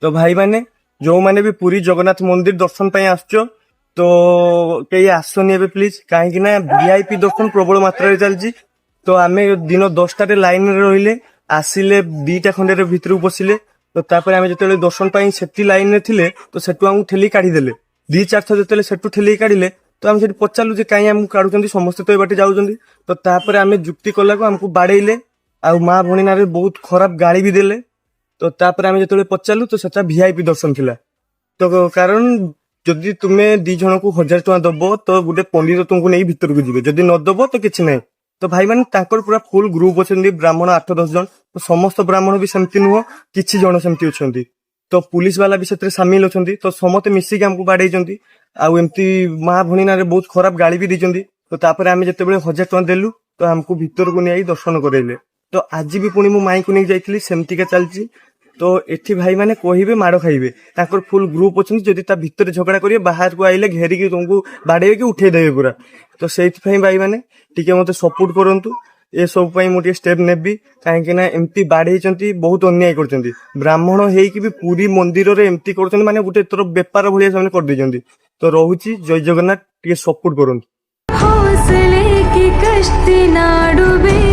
ତ ଭାଇମାନେ, ଯୋଉମାନେ ବି ପୁରୀ ଜଗନ୍ନାଥ ମନ୍ଦିର ଦର୍ଶନ ପାଇଁ ଆସୁଛ, ତ କେହି ଆସନି ଏବେ ପ୍ଲିଜ, କାହିଁକି ନା ଭିଆଇପି ଦର୍ଶନ ପ୍ରବଳ ମାତ୍ରାରେ ଚାଲିଛି। ତ ଆମେ ଦିନ 10ଟାରେ ଲାଇନରେ ରହିଲେ, ଆସିଲେ 2ଟା ଖଣ୍ଡେରେ ଭିତରକୁ ପଶିଲେ। ତ ତାପରେ ଆମେ ଯେତେବେଳେ ଦର୍ଶନ ପାଇଁ ସେଠି ଲାଇନରେ ଥିଲେ, ତ ସେଠୁ ଆମକୁ ଠେଲିକି କାଢିଦେଲେ। ଦି ଚାରିଥର ଯେତେବେଳେ ସେଠୁ ଠେଲିକି କାଢିଲେ, ତ ଆମେ ସେଠି ପଚାରିଲୁ ଯେ କାହିଁ ଆମକୁ କାଢୁଛନ୍ତି, ସମସ୍ତେ ତ ଏ ବାଟେ ଯାଉଛନ୍ତି। ତ ତାପରେ ଆମେ ଯୁକ୍ତି କଲାକୁ ଆମକୁ ବାଡେଇଲେ ଆଉ ମା ଭଉଣୀ ନାଁରେ ବହୁତ ଖରାପ ଗାଳି ବି ଦେଲେ। ତ ତାପରେ ଆମେ ଯେତେବେଳେ ପଚାରିଲୁ, ତ ସେଟା ଭିଆଇପି ଦର୍ଶନ ଥିଲା। ତ କାରଣ ଯଦି ତୁମେ ଦି ଜଣକୁ 1000 ଟଙ୍କା ଦବ, ତ ଗୋଟେ ପଣ୍ଡିତ ତୁମକୁ ନେଇ ଭିତରକୁ ଯିବେ। ଯଦି ନ ଦବ ତ କିଛି ନାହିଁ। ତ ଭାଇମାନେ, ତାଙ୍କର ପୁରା ଫୁଲ ଗ୍ରୁପ ଅଛନ୍ତି ବ୍ରାହ୍ମଣ 8-10 ଜଣ। ତ ସମସ୍ତ ବ୍ରାହ୍ମଣ ବି ସେମିତି ନୁହଁ, କିଛି ଜଣ ସେମିତି ଅଛନ୍ତି। ତ ପୁଲିସ ବାଲା ବି ସେଥିରେ ସାମିଲ ଅଛନ୍ତି। ତ ସମସ୍ତେ ମିଶିକି ଆମକୁ ବାଡେଇଛନ୍ତି ଆଉ ଏମିତି ମା ଭଉଣୀ ନାଁରେ ବହୁତ ଖରାପ ଗାଳି ବି ଦେଇଛନ୍ତି। ତ ତାପରେ ଆମେ ଯେତେବେଳେ 1000 ଟଙ୍କା ଦେଲୁ, ତ ଆମକୁ ଭିତରକୁ ନେଇ ଦର୍ଶନ କରେଇଲେ। ତ ଆଜି ବି ପୁଣି ମୁଁ ମାଇଁକୁ ନେଇକି ଯାଇଥିଲି, ସେମିତିକା ଚାଲିଛି। ତ ଏଠି ଭାଇମାନେ କହିବେ ମାଡ଼ ଖାଇବେ। ତାଙ୍କର ଫୁଲ ଗ୍ରୁପ ଅଛନ୍ତି। ଯଦି ତା ଭିତରେ ଝଗଡ଼ା କରିବେ, ବାହାରକୁ ଆଇଲେ ଘେରିକି ତୁମକୁ ବାଡେଇବେ କି ଉଠେଇ ଦେବେ ପୁରା। ତ ସେଇଥିପାଇଁ ଭାଇମାନେ, ଟିକେ ମତେ ସପୋର୍ଟ କରନ୍ତୁ। ଏସବୁ ପାଇଁ ମୁଁ ଟିକେ ଷ୍ଟେପ ନେବି, କାହିଁକି ନା ଏମିତି ବାଡେଇଛନ୍ତି, ବହୁତ ଅନ୍ୟାୟ କରୁଛନ୍ତି। ବ୍ରାହ୍ମଣ ହେଇକି ବି ପୁରୀ ମନ୍ଦିରରେ ଏମିତି କରୁଛନ୍ତି, ମାନେ ଗୋଟେ ତୋର ବେପାର ଭଳିଆ ସେମାନେ କରିଦେଇଛନ୍ତି। ତ ରହୁଛି, ଜୟ ଜଗନ୍ନାଥ। ଟିକେ ସପୋର୍ଟ କରନ୍ତୁ। हौसले की कश्ती ना डूबे।